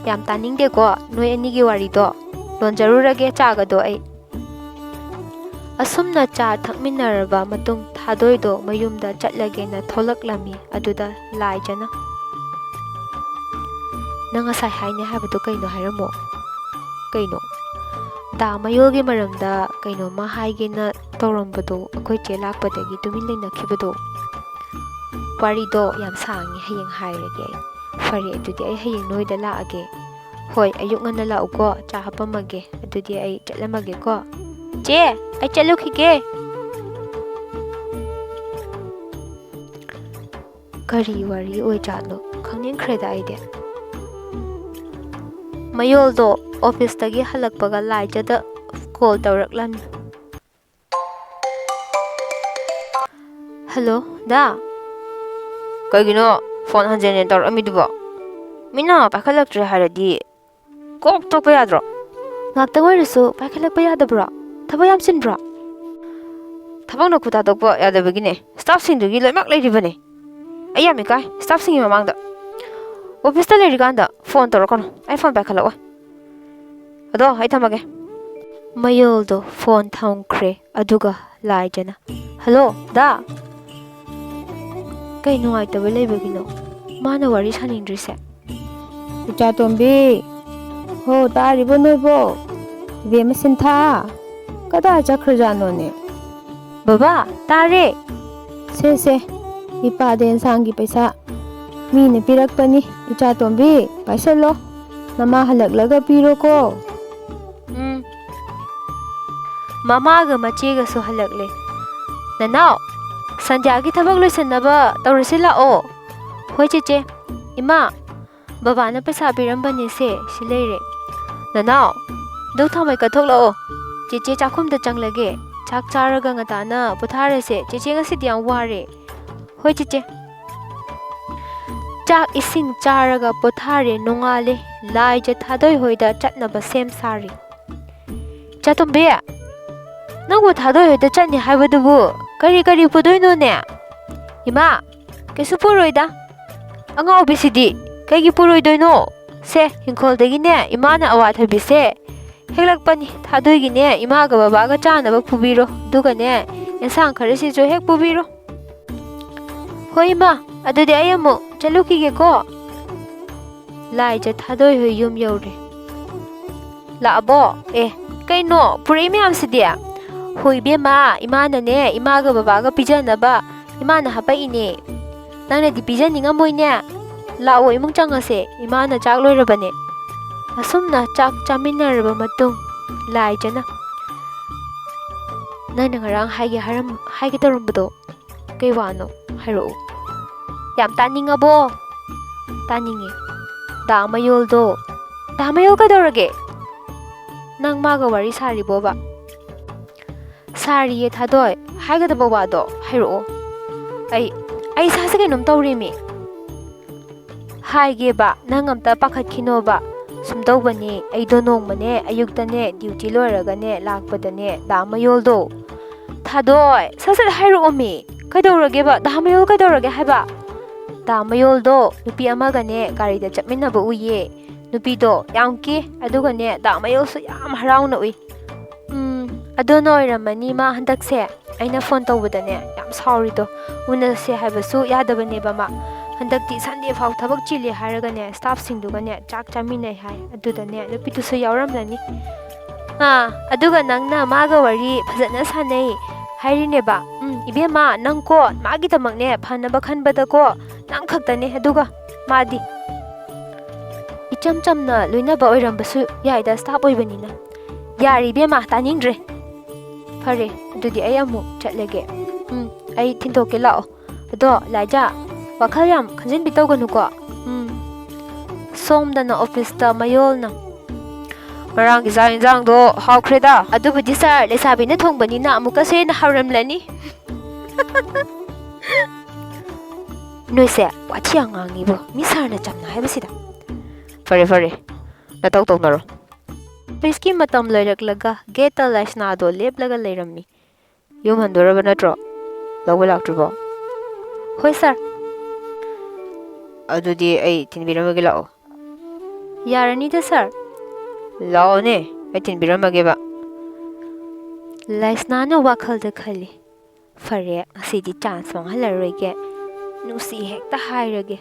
ꯌꯥꯝ ꯇꯥꯅꯤꯡꯗꯦꯀꯣ ꯅꯣꯏ ꯑꯅꯤꯒꯤ ꯋꯥꯔꯤꯗꯣ꯫ ꯂꯣꯟꯖꯔꯨꯔꯒꯦ ꯆꯥꯒꯗꯣ ꯑꯩ꯫ ꯑꯁꯨꯝꯅ ꯆꯥ ꯊꯛꯃꯤꯟꯅꯔꯕ ꯃꯇꯨꯡ ꯊꯥꯗꯣꯏꯗꯣ ꯃꯌꯨꯝꯗ ꯆꯠꯂꯒꯦꯅ ꯊꯣꯛꯂꯛꯂꯝꯃꯤ꯫ ꯑꯗꯨꯗ ꯂꯥꯏꯖꯅ, "ꯅꯪ ꯉꯁꯥꯏ ꯍꯥꯏꯅꯤ ꯍꯥꯏꯕꯗꯣ ꯀꯩꯅꯣ ꯍꯥꯏꯔꯝꯃꯣ"꯫ "ꯀꯩꯅꯣ?" "ꯗꯥ ꯃꯌꯣꯜꯒꯤ ꯃꯔꯝꯗ ꯀꯩꯅꯣꯝꯃ ꯍꯥꯏꯒꯦꯅ ꯇꯧꯔꯝꯕꯗꯣ, ꯑꯩꯈꯣꯏ ꯆꯦ ꯂꯥꯛꯄꯗꯒꯤ ꯇꯨꯃꯤꯟ ꯂꯩꯅꯈꯤꯕꯗꯣ꯫ ꯋꯥꯔꯤꯗꯣ ꯌꯥꯝ ꯁꯥꯡꯉꯤ, ꯍꯌꯦꯡ ꯍꯥꯏꯔꯒꯦ ꯑꯩ꯫ ꯐꯔꯦ, ꯑꯗꯨꯗꯤ ꯑꯩ ꯍꯌꯦꯡ ꯅꯣꯏꯗ ꯂꯥꯛꯑꯒꯦ꯫ ꯍꯣꯏ, ꯑꯌꯨꯛ ꯉꯟꯅ ꯂꯥꯛꯎꯀꯣ, ꯆꯥ ꯍꯥꯞꯄꯝꯃꯒꯦ꯫ ꯑꯗꯨꯗꯤ ꯑꯩ ꯆꯠꯂꯝꯃꯒꯦꯀꯣ꯫ ꯆꯦ, ꯑꯩ ꯆꯠꯂꯨꯈꯤꯒꯦ"꯫ ꯀꯔꯤ ꯋꯥꯔꯤ ꯑꯣꯏꯖꯥꯠꯅꯣ? ꯈꯪꯅꯤꯡꯈ꯭ꯔꯦꯗ ꯑꯩꯗꯤ꯫ ꯃꯌꯣꯜꯗꯣ ꯑꯣꯐꯤꯁꯇꯒꯤ ꯍꯜꯂꯛꯄꯒ ꯂꯥꯏꯖꯗ ꯀꯣꯜ ꯇꯧꯔꯛꯂꯝꯃꯤ꯫ "ꯍꯜꯂꯣ, ꯗꯥ"꯫ "ꯀꯩꯒꯤꯅꯣ ꯐꯣꯟ ꯍꯟꯖꯤꯟ ꯍꯟꯖꯤꯟ ꯇꯧꯔꯛꯑꯝꯃꯤꯗꯨꯕꯣ? ꯃꯤꯅ ꯄꯥꯏꯈꯠꯂꯛꯇ꯭ꯔꯦ ꯍꯥꯏꯔꯗꯤ ꯀꯣꯛ ꯇꯣꯛꯄ ꯌꯥꯗ꯭ꯔꯣ?" "ꯉꯥꯛꯇꯪ ꯑꯣꯏꯔꯁꯨ ꯄꯥꯏꯈꯠꯂꯛꯄ ꯌꯥꯗꯕ꯭ꯔꯣ? ꯊꯕꯛ ꯌꯥꯝ ꯆꯤꯟꯕ꯭ꯔꯣ?" "ꯊꯕꯛꯅ ꯈꯨꯠ ꯊꯥꯗꯣꯛꯄ ꯌꯥꯗꯕꯒꯤꯅꯦ꯫ ꯁ꯭ꯇꯥꯐꯁꯤꯡꯗꯨꯒꯤ ꯂꯣꯏꯅꯃꯛ ꯂꯩꯔꯤꯕꯅꯦ꯫ ꯑꯩ ꯌꯥꯝ ꯏꯀꯥꯏ ꯁ꯭ꯇꯥꯐꯁꯤꯡꯒꯤ ꯃꯃꯥꯡꯗ꯫ ꯑꯣꯐꯤꯁꯇ ꯂꯩꯔꯤꯀꯥꯟꯗ ꯐꯣꯟ ꯇꯧꯔꯛꯀꯅꯨ꯫ ꯑꯩ ꯐꯣꯟ ꯄꯥꯏꯈꯠꯂꯛꯑꯣꯏ꯫ ꯑꯗꯣ ꯑꯩ ꯊꯝꯃꯒꯦ"꯫ ꯃꯌꯣꯜꯗꯣ ꯐꯣꯟ ꯊꯝꯈ꯭ꯔꯦ꯫ ꯑꯗꯨꯒ ꯂꯥꯏꯖꯅ, "ꯍꯜꯂꯣ, ꯗꯥ"꯫ ꯀꯩ ꯅꯨꯡꯉꯥꯏꯇꯕ ꯂꯩꯕꯒꯤꯅꯣ ꯃꯥꯅ ꯋꯥꯔꯤ ꯁꯥꯅꯤꯡꯗ꯭ꯔꯤꯁꯦ? ꯏꯆꯥꯇꯣꯝꯕꯤ, ꯍꯣ, ꯇꯥꯔꯤꯕꯣ ꯅꯣꯏꯕꯣ? ꯏꯕꯦꯝꯃ ꯁꯤꯟꯊꯥ, ꯀꯗꯥꯏ ꯆꯠꯈ꯭ꯔꯖꯥꯠꯅꯣꯅꯦ? ꯕꯕꯥ, ꯇꯥꯔꯦ꯫ ꯁꯦ, ꯁꯦ, ꯏꯄꯥꯗ ꯑꯦꯟꯁꯥꯡꯒꯤ ꯄꯩꯁꯥ ꯃꯤꯅ ꯄꯤꯔꯛꯄꯅꯤ꯫ ꯏꯆꯥꯇꯣꯝꯕꯤ, ꯄꯥꯏꯁꯜꯂꯣ꯫ ꯅꯃꯥ ꯍꯜꯂꯛꯂꯒ ꯄꯤꯔꯣꯀꯣ꯫ ꯎꯝ꯫ ꯃꯃꯥꯒ ꯃꯆꯦꯒꯁꯨ ꯍꯜꯂꯛꯂꯦ꯫ "ꯅꯅꯥꯎ, ꯁꯟꯙ꯭ꯌꯥꯒꯤ ꯊꯕꯛ ꯂꯣꯏꯁꯤꯟꯅꯕ ꯇꯧꯔꯁꯤ ꯂꯥꯛꯑꯣ꯫" "ꯍꯣꯏ ꯆꯦꯆꯦ꯫" "ꯏꯃꯥ, ꯕꯕꯥꯅ ꯄꯩꯁꯥ ꯄꯤꯔꯝꯕꯅꯦ ꯁꯦ, ꯁꯤ ꯂꯩꯔꯦ꯫ ꯅꯅꯥꯎ, ꯙꯨꯞ ꯊꯥꯎꯃꯩ ꯀꯠꯊꯣꯛꯂꯛꯑꯣ꯫ ꯆꯦꯆꯦ ꯆꯥꯛꯈꯨꯝꯗ ꯆꯪꯂꯒꯦ꯫ ꯆꯥꯛ ꯆꯥꯔꯒ ꯉꯟꯇꯥꯅ ꯄꯣꯊꯥꯔꯁꯦ꯫ ꯆꯦꯆꯦ ꯉꯁꯤꯗꯤ ꯌꯥꯝ ꯋꯥꯔꯦ꯫" "ꯍꯣꯏ ꯆꯦꯆꯦ꯫" ꯆꯥꯛ ꯏꯁꯤꯡ ꯆꯥꯔꯒ ꯄꯣꯊꯥꯔꯦ, ꯅꯣꯡꯉꯥꯜꯂꯦ꯫ ꯂꯥꯏꯖ ꯊꯥꯗꯣꯏ ꯍꯣꯏꯗ ꯆꯠꯅꯕ ꯁꯦꯝ ꯁꯥꯔꯤ꯫ "ꯏꯆꯥꯇꯣꯝꯕꯤ, ꯅꯪꯕꯨ ꯊꯥꯗꯣꯏ ꯍꯣꯏꯗ ꯆꯠꯅꯤ ꯍꯥꯏꯕꯗꯨꯕꯨ ꯀꯔꯤ ꯀꯔꯤ ꯄꯨꯗꯣꯏꯅꯣꯅꯦ?" "ꯏꯃꯥ, ꯀꯩꯁꯨ ꯄꯨꯔꯣꯏꯗ꯫" "ꯑꯉꯥꯎꯕꯤꯁꯤꯗꯤ, ꯀꯩꯒꯤ ꯄꯨꯔꯣꯏꯗꯣꯏꯅꯣ? ꯁꯦ, ꯏꯪꯈꯣꯜꯗꯒꯤꯅꯦ ꯏꯃꯥꯅ ꯑꯋꯥꯊꯕꯤꯁꯦ ꯍꯦꯛꯂꯛꯄꯅꯤ꯫ ꯊꯥꯗꯣꯏꯒꯤꯅꯦ ꯏꯃꯥꯒ ꯕꯕꯥꯒ ꯆꯥꯅꯕ ꯄꯨꯕꯤꯔꯣ꯫ ꯑꯗꯨꯒꯅꯦ, ꯑꯦꯟꯁꯥꯡ ꯈꯔꯁꯤꯁꯨ ꯍꯦꯛ ꯄꯨꯕꯤꯔꯣ꯫" "ꯍꯣꯏ ꯏꯃꯥ, ꯑꯗꯨꯗꯤ ꯑꯩ ꯑꯃꯨꯛ ꯆꯠꯂꯨꯈꯤꯒꯦꯀꯣ꯫" ꯂꯥꯏꯖ ꯊꯥꯗꯣꯏ ꯍꯣꯏ ꯌꯨꯝ ꯌꯧꯔꯦ꯫ "ꯂꯥꯛꯑꯕꯣ? ꯑꯦ, ꯀꯩꯅꯣ ꯄꯨꯔꯛꯏ ꯃꯌꯥꯝꯁꯤꯗꯤ?" "ꯍꯣꯏ ꯏꯕꯦꯝꯃ, ꯏꯃꯥꯅꯅꯦ ꯏꯃꯥꯒ ꯕꯕꯥꯒ ꯄꯤꯖꯅꯕ ꯏꯃꯥꯅ ꯍꯥꯄꯛꯏꯅꯦ꯫ ꯅꯪꯅꯗꯤ ꯄꯤꯖꯅꯤꯡꯉꯝꯃꯣꯏꯅꯦ꯫ ꯂꯥꯛꯑꯣ, ꯏꯃꯨꯡ ꯆꯪꯉꯁꯦ, ꯏꯃꯥꯅ ꯆꯥꯛ ꯂꯣꯏꯔꯕꯅꯦ꯫" ꯑꯁꯨꯝꯅ ꯆꯥꯛ ꯆꯥꯃꯤꯟꯅꯔꯕ ꯃꯇꯨꯡ, ꯂꯥꯏꯖꯅ, "ꯅꯪꯅ ꯉꯔꯥꯡ ꯍꯥꯏꯒꯦ ꯍꯥꯏꯔꯝ-, ꯍꯥꯏꯒꯦ ꯇꯧꯔꯝꯕꯗꯣ ꯀꯩ ꯋꯥꯅꯣ? ꯍꯥꯏꯔꯛꯎ꯫" "ꯌꯥꯝ ꯇꯥꯅꯤꯡꯉꯕꯣ?" "ꯇꯥꯅꯤꯡꯉꯦ꯫" "ꯗꯥ ꯃꯌꯣꯜꯗꯣ꯫" "ꯗꯥ ꯃꯌꯣꯜ ꯀꯩꯗꯧꯔꯒꯦ? ꯅꯪ ꯃꯥꯒ ꯋꯥꯔꯤ ꯁꯥꯔꯤꯕꯣꯕ?" "ꯁꯥꯔꯤꯌꯦ ꯊꯥꯗꯣꯏ, ꯍꯥꯏꯒꯗꯕ ꯋꯥꯗꯣ ꯍꯥꯏꯔꯛꯑꯣ꯫" "ꯑꯩ, ꯑꯩ ꯏꯁꯥꯁꯦ ꯀꯩꯅꯣꯝ ꯇꯧꯔꯦꯃꯤ꯫" "ꯍꯥꯏꯒꯦꯕ, ꯅꯪ ꯑꯝꯇ ꯄꯥꯈꯠꯈꯤꯅꯣꯕ꯫ ꯁꯨꯝ ꯇꯧꯕꯅꯦ, ꯑꯩꯗꯣ ꯅꯣꯡꯃꯅꯦ, ꯑꯌꯨꯛꯇꯅꯦ, ꯗ꯭ꯌꯨꯇꯤ ꯂꯣꯏꯔꯒꯅꯦ, ꯂꯥꯛꯄꯗꯅꯦ, ꯗꯥ ꯃꯌꯣꯜꯗꯣ꯫" "ꯊꯥꯗꯣꯏ, ꯁꯠ ꯁꯠ ꯍꯥꯏꯔꯛꯑꯣꯃꯤ꯫ ꯀꯩꯗꯧꯔꯒꯦꯕ? ꯗꯥ ꯃꯌꯣꯜ ꯀꯩꯗꯧꯔꯒꯦ ꯍꯥꯏꯕ?" "ꯗꯥ ꯃꯌꯣꯜꯗꯣ ꯅꯨꯄꯤ ꯑꯃꯒꯅꯦ, ꯒꯥꯔꯤꯗ ꯆꯠꯃꯤꯟꯅꯕ ꯎꯏꯌꯦ꯫ ꯅꯨꯄꯤꯗꯣ ꯌꯥꯝ ꯀꯦ, ꯑꯗꯨꯒꯅꯦ, ꯗꯥ ꯃꯌꯣꯜꯁꯨ ꯌꯥꯝ ꯍꯔꯥꯎꯅ ꯎꯏ꯫" "ꯎꯝ, ꯑꯗꯨꯅ ꯑꯣꯏꯔꯝꯃꯅꯤ ꯃꯥ ꯍꯟꯗꯛꯁꯦ ꯑꯩꯅ ꯐꯣꯟ ꯇꯧꯕꯗꯅꯦ ꯌꯥꯝ ꯁꯥꯎꯔꯤꯗꯣ꯫ ꯎꯅꯁꯦ ꯍꯥꯏꯕꯁꯨ ꯌꯥꯗꯕꯅꯦꯕ ꯃꯥ꯫ ꯍꯟꯗꯛꯇꯤ ꯁꯟꯗꯦ ꯐꯥꯎ ꯊꯕꯛ ꯆꯤꯜꯂꯤ ꯍꯥꯏꯔꯒꯅꯦ, ꯁ꯭ꯇꯥꯐꯁꯤꯡꯗꯨꯒꯅꯦ ꯆꯥꯛ ꯆꯥꯃꯤꯟꯅꯩ ꯍꯥꯏ꯫ ꯑꯗꯨꯗꯅꯦ ꯅꯨꯄꯤꯗꯨꯁꯨ ꯌꯥꯎꯔꯝꯂꯅꯤ꯫ ꯑꯥ, ꯑꯗꯨꯒ ꯅꯪꯅ ꯃꯥꯒ ꯋꯥꯔꯤ ꯐꯖꯅ ꯁꯥꯟꯅꯩ ꯍꯥꯏꯔꯤꯅꯦꯕ꯫ ꯎꯝ, ꯏꯕꯦꯝꯃ, ꯅꯪꯀꯣ ꯃꯥꯒꯤꯗꯃꯛꯅꯦ ꯐꯅꯕ ꯈꯟꯕꯗꯀꯣ ꯅꯪ ꯈꯛꯇꯅꯦ꯫ ꯑꯗꯨꯒ ꯃꯥꯗꯤ ꯏꯆꯝ ꯆꯝꯅ ꯂꯣꯏꯅꯕ ꯑꯣꯏꯔꯝꯕꯁꯨ ꯌꯥꯏꯗ, ꯁ꯭ꯇꯥꯐ ꯑꯣꯏꯕꯅꯤꯅ꯫ ꯌꯥꯔꯦ ꯏꯕꯦꯝꯃ, ꯇꯥꯅꯤꯡꯗ꯭ꯔꯦ꯫ ꯐꯔꯦ, ꯑꯗꯨꯗꯤ ꯑꯩ ꯑꯃꯨꯛ ꯆꯠꯂꯒꯦ꯫ ꯎꯝ, ꯑꯩ ꯊꯤꯟꯗꯣꯛꯀꯦ ꯂꯥꯛꯑꯣ꯫ ꯑꯗꯣ ꯂꯥꯏꯖꯥ, ꯋꯥꯈꯜ ꯌꯥꯝ ꯈꯟꯖꯤꯟꯕꯤ ꯇꯧꯒꯅꯨꯀꯣ꯫ ꯎꯝ, ꯁꯣꯝꯗꯅ ꯑꯣꯐꯤꯁꯇ ꯃꯌꯣꯜꯅ꯫ ꯉꯔꯥꯡꯒꯤ ꯆꯥꯛ ꯌꯦꯟꯁꯥꯡꯗꯣ ꯍꯥꯎꯈ꯭ꯔꯦꯗ꯫ ꯑꯗꯨꯕꯨꯗꯤ ꯁꯥꯔ, ꯂꯩꯁꯥꯕꯤꯅ ꯊꯣꯡꯕꯅꯤꯅ ꯑꯃꯨꯛꯀꯁꯨ ꯍꯦꯟꯅ ꯍꯥꯎꯔꯝꯂꯅꯤ꯫ ꯅꯣꯏꯁꯦ ꯋꯥꯊꯤ ꯌꯥꯝ ꯉꯥꯡꯉꯤꯕꯣ, ꯃꯤ ꯁꯥꯔꯅ ꯆꯝꯅ ꯍꯥꯏꯕꯁꯤꯗ꯫ ꯐꯔꯦ ꯐꯔꯦ, ꯅꯇꯧ ꯇꯧꯅꯔꯣ꯫ ꯑꯣꯐꯤꯁꯀꯤ ꯃꯇꯝ ꯂꯣꯏꯔꯛꯂꯒ ꯒꯦꯠꯇ ꯂꯥꯏꯁꯅꯥꯗꯣ ꯂꯦꯞꯂꯒ ꯂꯩꯔꯝꯃꯤ꯫ ꯌꯨꯝ ꯍꯟꯗꯣꯔꯕ ꯅꯠꯇ꯭ꯔꯣ? ꯂꯧꯕ ꯂꯥꯛꯇ꯭ꯔꯤꯕꯣ? ꯍꯣꯏ ꯁꯥꯔ꯫ ꯑꯗꯨꯗꯤ ꯑꯩ ꯊꯤꯟꯕꯤꯔꯝꯃꯒꯦ ꯂꯥꯛꯑꯣ꯫ ꯌꯥꯔꯅꯤꯗ ꯁꯥꯔ꯫ ꯂꯥꯛꯑꯣꯅꯦ, ꯑꯩ ꯊꯤꯟꯕꯤꯔꯝꯃꯒꯦꯕ꯫ ꯂꯥꯏꯁꯅꯥꯅ ꯋꯥꯈꯜꯗ ꯈꯜꯂꯤ, ꯐꯔꯦ, ꯉꯁꯤꯗꯤ ꯆꯥꯟꯁ ꯃꯥꯡꯍꯜꯂꯔꯣꯏꯒꯦ, ꯅꯨꯡꯁꯤ ꯍꯦꯛꯇ ꯍꯥꯏꯔꯒꯦ꯫